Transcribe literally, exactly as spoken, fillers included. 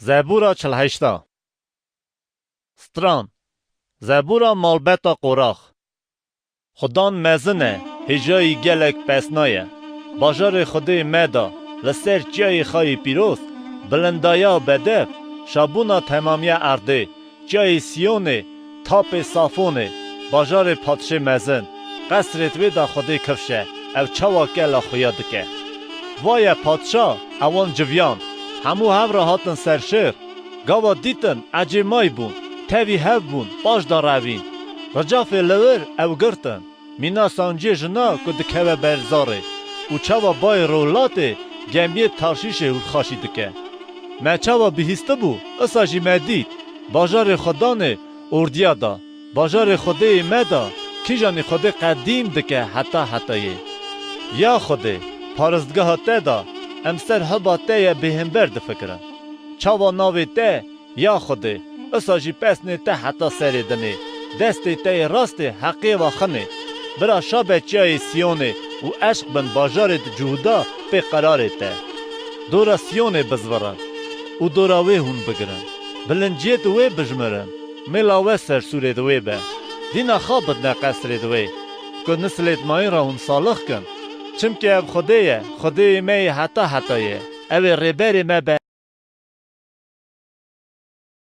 Zebûra çil heşta. Stran. Zebûra malbeta Qorax. Xudan mezin e, hêjayî gelek pesna ye. Bajarê Xwedê me da, li ser çiyayê xwe yê pîroz, bilindaya bedev, şabûna temamiya erdê, çiyayê Siyonê, tapê Safonê, bajarê padşê mezin, qesrêd wê de Xwedê kifş e, ew çawa kela xuya dike. Vaye padşa, ewan civiyan, hemû hev re hatin ser şêr, gava dîtin ecêmay bûn, tevî hev bûn, paş de revîn. Ricafê li wir ew girtin. Mîna sanciyê jina ku dikeve ber zarê û çawa bayê rewlatê gemiyê Tarşîşê hûrxaşî dike. Me çawa bihîstibû, isa jî me dît, bajarê Xudanê ordiya da, bajarê Xwedêyê me da, kîjanî Xwedê qedîm dike heta hetayê. Ya Xwedê, paristgeha te da, em ser hiba te ye bêhember difikirin. Çawa navê te, ya Xwedê, isa jî pesnê te heta serê dinê, destê te yê rastê heqê va xinê. Bira şabe çiyayê Siyonê û eşq bin bajarê di Cihûda pê qerarê te. Dora Siyonê bizvirin û dora wê hûn bigirin. Bilinciyêd wê bijmirin, mêla we sersûrêd wê be. Dîna xwe bidne qesrêd wê, ku nislêd mayîn re hûn salix kin. Çimkî ev Xwedê ye, Xwedêyê me yê heta heta ye. Ew ê rêberê me be.